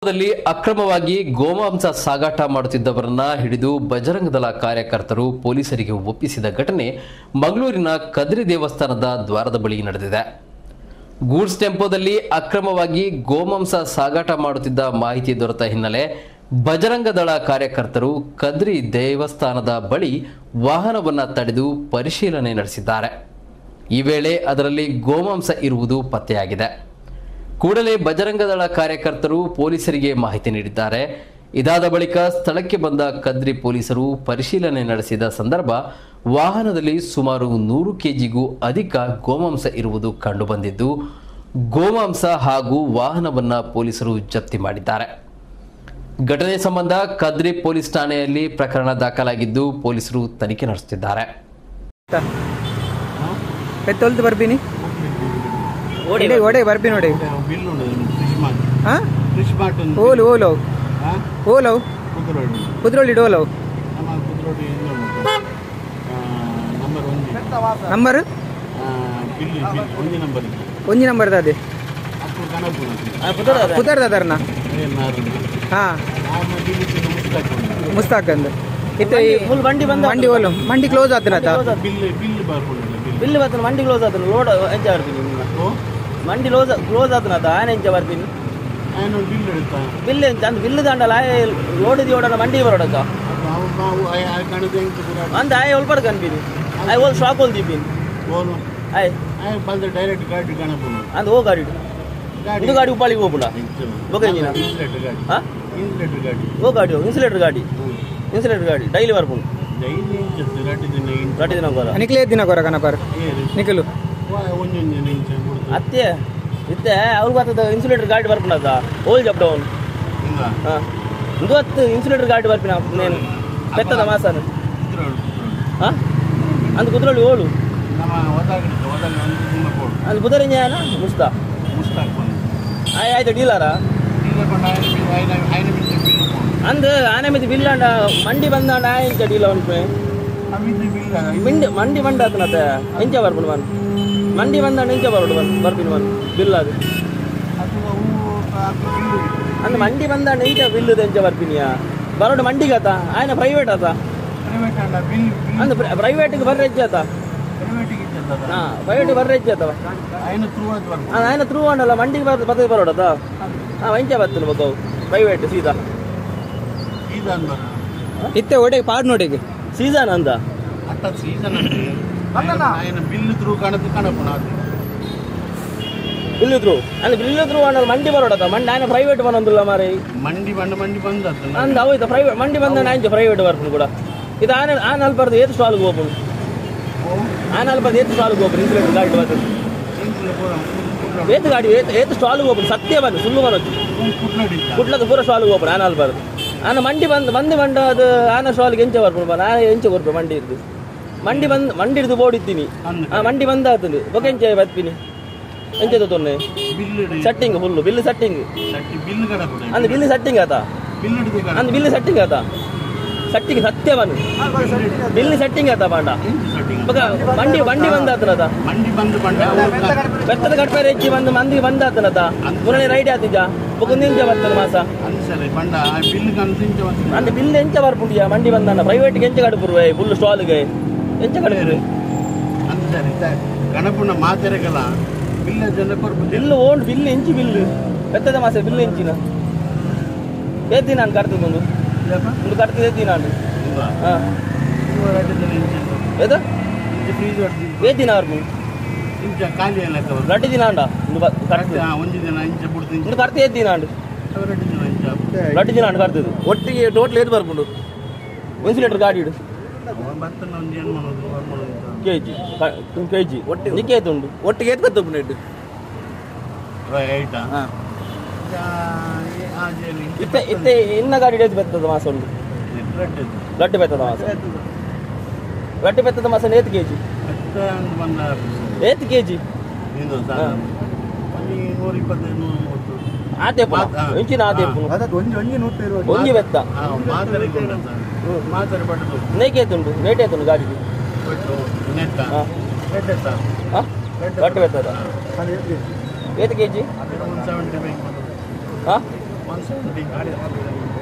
ಟೆಂಪೋದಲ್ಲಿ ಅಕ್ರಮವಾಗಿ ಗೋಮಾಂಸ ಸಾಗಾಟ ಮಾಡುತ್ತಿದ್ದವರನ್ನ ಹಿಡಿದು ಬಜರಂಗದಳ ಕಾರ್ಯಕರ್ತರು ಪೊಲೀಸರಿಗೆ ಒಪ್ಪಿಸಿದ ಘಟನೆ ಮಂಗಳೂರಿನ ಕದ್ರಿ ದೇವಸ್ಥಾನದ ದ್ವಾರದ ಬಳಿ ನಡೆದಿದೆ. ಗೂಡ್ಸ್ ಟೆಂಪೋದಲ್ಲಿ ಅಕ್ರಮವಾಗಿ ಗೋಮಾಂಸ ಸಾಗಾಟ ಮಾಡುತ್ತಿದ್ದ ಮಾಹಿತಿ ದೊರೆತ ಹಿನ್ನೆಲೆ ಬಜರಂಗದಳ ಕಾರ್ಯಕರ್ತರು ಕದ್ರಿ ದೇವಸ್ಥಾನದ ಬಳಿ ವಾಹನವನ್ನು ತಡೆದು ಪರಿಶೀಲನೆ ನಡೆಸಿದ್ದಾರೆ. ಈ ವೇಳೆ ಅದರಲ್ಲಿ ಗೋಮಾಂಸ ಇರುವುದು ಪತ್ತೆಯಾಗಿದೆ. ಕೂಡಲೇ ಬಜರಂಗದಳ ಕಾರ್ಯಕರ್ತರು ಪೊಲೀಸರಿಗೆ ಮಾಹಿತಿ ನೀಡಿದ್ದಾರೆ. ಇದಾದ ಬಳಿಕ ಸ್ಥಳಕ್ಕೆ ಬಂದ ಕದ್ರಿ ಪೊಲೀಸರು ಪರಿಶೀಲನೆ ನಡೆಸಿದ ಸಂದರ್ಭ ವಾಹನದಲ್ಲಿ ಸುಮಾರು 100 ಕೆಜಿಗೂ ಅಧಿಕ ಗೋಮಾಂಸ ಇರುವುದು ಕಂಡುಬಂದಿದ್ದು, ಗೋಮಾಂಸ ಹಾಗೂ ವಾಹನವನ್ನು ಪೊಲೀಸರು ಜಪ್ತಿ ಮಾಡಿದ್ದಾರೆ. ಘಟನೆ ಸಂಬಂಧ ಕದ್ರಿ ಪೊಲೀಸ್ ಠಾಣೆಯಲ್ಲಿ ಪ್ರಕರಣ ದಾಖಲಾಗಿದ್ದು ಪೊಲೀಸರು ತನಿಖೆ ನಡೆಸುತ್ತಿದ್ದಾರೆ. ಓಡೆ ಬರ್ಬಿ ನೋಡಿ ಓಲು ಓಲೋ ಓಲೋ ಕುದ್ರೋಳಿ ಡೋಲೋ ನಂಬರ್ ಒಂಜಿ ನಂಬರ್ ದಾದೆ ಪುದರ್ ದಾದರ್ನ ಹಾ ಮುಸ್ತಾಕ್ ಅಂದ ಇತ್ತೆ ಮಂಡಿ ಮಂಡಿ ಓಲು ಮಂಡಿ ಕ್ಲೋಸ್ ಆತನತ ಬಿಲ್ ಬರ್ತನ ಮಂಡಿ ಕ್ಲೋಸ್ ಆತನ ಲೋಡ್ ಎಂಚ ಬರ್ತೀನಿ ಮಂಡಿ ಕ್ಲೋಸ್ ಕ್ಲೋಸ್ ಆತನತ ಆನೆ ಎಂಚ ಬರ್ತೀನಿ ಬಿಲ್ ಎಂಚ ಅಂದ್ ಬಿಲ್ ದಾಂಡಲ ಲೋಡ್ ದಿಯೋಡನ ಮಂಡಿ ಬರೋಡಕ ಅಂದ ಆಯ್ ಒಲ್ಪಡ್ ಕನ್ಪಿನಿ ಆಯ್ ಓಲ್ ಶಾಕ್ ಓಲ್ ದೀಪಿನಿ ಓಲು ಆಯ್ ಆಯ್ ಬಂದ ಡೈರೆಕ್ಟ್ ಗಾಡಿ ಕಾಣಪುನ ಅಂದ ಓ ಗಾಡಿ ಇದು ಗಾಡಿ ಉಪ್ಪಾಳಿಗೆ ಹೋಗುಣ ಬೊಕ ಇಂಜಿನ ಇನ್ಸುಲೇಟರ್ ಗಾಡಿ ಹಾ ಇನ್ಸುಲೇಟರ್ ಗಾಡಿ ಓ ಗಾಡಿ ಇನ್ಸುಲೇಟರ್ ಗಾಡಿ ಇನ್ಸುಲೇಟರ್ ಗಾಡಿ ಡೈಲಿ ಬರ್ಪುಣ ಡೈಲಿ ಇಂಚ ರಡ್ಡಿ ದಿನ ರಡ್ಡಿ ದಿನ ಕೊರ ನಿಕ್ಲೆ ದಿನ ಕೊರ ಕನಪರ್ ನಿಕಲು ಒಂಜಿ ಒಂಜಿ ಇಂಚ ಅತ್ತೆ ಇತ್ತೆ ಅವ್ರು ಬರ್ತದ ಇನ್ಸುಲೇಟರ್ ಗಾಡಿ ಬರ್ಪುಣದ ಓಲ್ ಜಬ್ ಡೌನ್ ಹಾ ಇಂದು ಅತ್ತು ಇನ್ಸುಲೇಟರ್ ಗಾಡಿ ಬರ್ಪಿನ ನೇನು ಪೆತ್ತದ ಮಾಸನ ಹಾ ಅಂದ ಕುದ್ರೋಳಿ ಓಳು ನಮ್ಮ ಒದಾಗಡಿ ಒದಾಗಡಿ ಒಂದು ದಿನ ಕೊಡು ಅಲ್ಲಿ ಬುದರಿಂಜಾನ ಮುಸ್ತಾ ಮುಸ್ತಾಕ್ ಬಂದು ಆಯ್ ಆಯ್ತು ಡೀಲರಾ ಡೀಲರ್ ಕೊಂಡ ಆಯ್ನ ಆಯ್ನ ಬಿಟ್ಟು ಬಿಲ್ ಅಂದ ಆನೆ ಮಿತಿ ಬಿಲ್ ಅಂಡ ಮಂಡಿ ಬಂದಾಂಡ ಆಯ್ತ ಡೀಲ ಅನ್ಪೆ ಮಿಂಡಿ ಮಂಡಿ ಬಂಡ ಆತನತ ಎಂಚ ಬರ್ಪುಣ ಬನ್ ಮಂಡಿ ಬಂದಾಂಡ ಎಂಚ ಬರೋಡು ಬನ್ ಬರ್ಪಿನ ಬನ್ ಬಿಲ್ ಅದು ಅಂದ ಮಂಡಿ ಬಂದಾಂಡ ಎಂಚ ಬಿಲ್ ಎಂಚ ಬರ್ಪಿನಿಯಾ ಬರೋಡು ಮಂಡಿಗೆ ಆತ ಆಯ್ನ ಪ್ರೈವೇಟ್ ಆತ ಅಂದ ಪ್ರೈವೇಟ್ಗೆ ಬರ್ರೆ ಹೆಜ್ಜೆ ಆತ ಹಾ ಪ್ರೈವೇಟ್ ಬರ್ರೆ ಹೆಜ್ಜೆ ಆತವ ಆಯ್ನ ಥ್ರೂ ಅಂಡಲ್ಲ ಮಂಡಿಗೆ ಬರ್ ಬರ್ತದೆ ಬರೋಡತ ಹಾ ಎಂಚ ಬರ್ತದೆ ಬಗ್ಗವು ಪ್ರೈವೇಟ್ ಸೀದಾ ಇತ್ತೆ ಒಡೆ ಪಾಡ್ ನೋಡಿಗೆ ಸೀಸನ್ ಅಂದ ಅಟ್ಟ ಸೀಸನ್ ಆಯ್ನ ಬಿಲ್ ಥ್ರೂ ಕಾಣದು ಕಾಣಪುಣ ಬಿಲ್ ಥ್ರೂ ಅಂದ್ರೆ ಬಿಲ್ ಥ್ರೂ ಅಂಡಲ್ಲ ಮಂಡಿ ಬರೋಡತ ಮಂಡಿ ಆಯ್ನ ಪ್ರೈವೇಟ್ ಬಂದಿಲ್ಲ ಮಾರಿ ಮಂಡಿ ಬಂದ ಮಂಡಿ ಬಂದ ಅಂದ ಹೋಯ್ತ ಪ್ರೈವೇಟ್ ಮಂಡಿ ಬಂದ ಆಯ್ತು ಪ್ರೈವೇಟ್ ಬರ್ಪುಣ ಕೂಡ ಇದು ಆನೆ ಆನೆ ಅಲ್ಪರ್ದು ಏತು ಸ್ಟಾಲ್ಗೆ ಹೋಗ್ಬೋದು ಆನೆ ಅಲ್ಪರ್ದು ಏತು ಸ್ಟಾಲ್ಗೆ ಹೋಗ್ಬೋದು ಇನ್ಸುಲೇಟರ್ ಗಾಡಿ ಬರ್ತದೆ ಏತು ಗಾಡಿ ಏತು ಏತು ಸ್ಟಾಲ್ಗೆ ಹೋಗ್ಬೋದು ಸತ್ಯ ಬಂದು ಸುಳ್ಳು ಬರೋದು ಕುಡ್ಲದ ಪೂರ ಸ್ಟಾಲ್ಗೆ ಹೋಗ್ಬೋದು ಆನೆ ಅಲ್ಬಾರ್ದು ಆನೆ ಮಂಡಿ ಬಂದು ಬಂದು ಬಂಡ ಅದು ಆನೆ ಸ್ಟಾಲ್ಗೆ ಎಂಚ ಬರ್ಪುಣ ಬಾ ನಾನು ಎಂಚ ಕೊರ್ಪೆ ಮಂಡಿ ಇರ್ದು ಮಂಡಿ ಬಂದು ಮಂಡಿ ಹಿಡಿದು ಬೋರ್ಡ್ ಇತ್ತೀನಿ ಆ ಮಂಡಿ ಬಂದ ಆತಂದು ಬೊಕ ಎಂಚ ಬತ್ಪಿನಿ ಎಂಚ ತೊನ್ನೆ ಸೆಟ್ಟಿಂಗ್ ಫುಲ್ಲು ಬಿಲ್ ಸೆಟ್ಟಿಂಗ್ ಅಂದ್ ಬಿಲ್ ಸೆಟ್ಟಿಂಗ್ ಆತ ಅಂದ್ ಬಿಲ್ ಸೆಟ್ಟಿಂಗ್ ಆತ ಸಟ್ಟಿಗೆ ಸತ್ಯ ಬನ್ ಬಿಲ್ ಸೆಟ್ಟಿಂಗ್ ಆತ ಬಾಂಡ ಬೊಕ ಮಂಡಿ ಮಂಡಿ ಬಂದ ಆತನದ ಮಂಡಿ ಬಂದು ಬಂಡ ಬೆತ್ತದ ಕಟ್ಪೇರೆ ಹೆಚ್ಚಿ ಬಂದು ಮಂದಿ ಬಂದ ಆತನದ ಪುನಃ ರೈಡ್ ಆತಿಜ ಬೊಕ ನಿಂಚ ಬರ್ತದೆ ಮಾಸ ಅಂದ್ ಬಿಲ್ ಎಂಚ ಬರ್ಪುಂಡಿಯ ಮಂಡಿ ಬಂದಾನ ಪ್ರೈವೇಟ್ಗೆ ಎಂಚ ಕಡುಪುರುವೆ ಫುಲ್ ಸ್ಟಾಲ್ಗೆ ಎಂಚ ಕಡುಪುರು ಗಣಪುನ ಮಾತೆರೆಗಲ ಬಿಲ್ ಜನ ಕೊರ್ಪು ಬಿಲ್ ಓಲ್ಡ್ ಬಿಲ್ ಎಂಚಿ ಬಿಲ್ ಬೆತ್ತದ ಮಾಸ ಬಿಲ್ ಎಂಚಿನ ಏತಿ ನಾನು ಕಟ್ತದ ಒಂದು ಒಂದು ಕಟ್ತದ ಏತಿ ನಾನು ಹಾಂ ಏತ ಏತ್ ದಿನ ಬರ್ಪುಂಡು ಇಂಚ ಖಾಲಿ ರಡ್ಡಿ ದಿನ ಅಂಡ ಒಂಜಿ ದಿನ ಇಂಚ ಬಿಡ್ತು ಒಂದು ಕರ್ತ ಏತ್ ದಿನ ಅಂಡು ರಡ್ಡಿ ದಿನ ಇಂಚ ರಡ್ಡಿ ದಿನ ಅಂಡು ಕರ್ತದು ಒಟ್ಟಿಗೆ ಟೋಟಲ್ ಏತ್ ಬರ್ಪುಂಡು ಇನ್ಸುಲೇಟರ್ ಗಾಡಿ ಇಡು ಕೆಜಿ ಕೆಜಿ ಒಟ್ಟಿಗೆ ನಿಕ್ಕೆ ಏತ್ ಉಂಡು ಒಟ್ಟಿಗೆ ಏತ್ ಬರ್ತುಂಡು ಇಟ್ಟು ಇತ್ತೆ ಇತ್ತೆ ಇನ್ನ ಗಾಡಿ ಏತ್ ಬರ್ತದ ಮಾಸ ಉಂಡು ರಡ್ಡಿ ಬರ್ತದ ಮಾಸ ರಡ್ಡಿ ಬರ್ತದ ಮಾಸ ಏತ್ ಕೆಜಿ ಏತ್ ಕೆಜಿ ಆತೆ ಇಂಚಿನ ಆತೆ ಒಂಜಿ ಬೆತ್ತ ನೇಕೆ ಏತುಂಡು ರೇಟ್ ಏತುಂಡು ಗಾಡಿಗೆ ರೊಟ್ಟಿ ಬೆತ್ತದ ಏತ್ ಕೆಜಿ ಹಾಂ 170.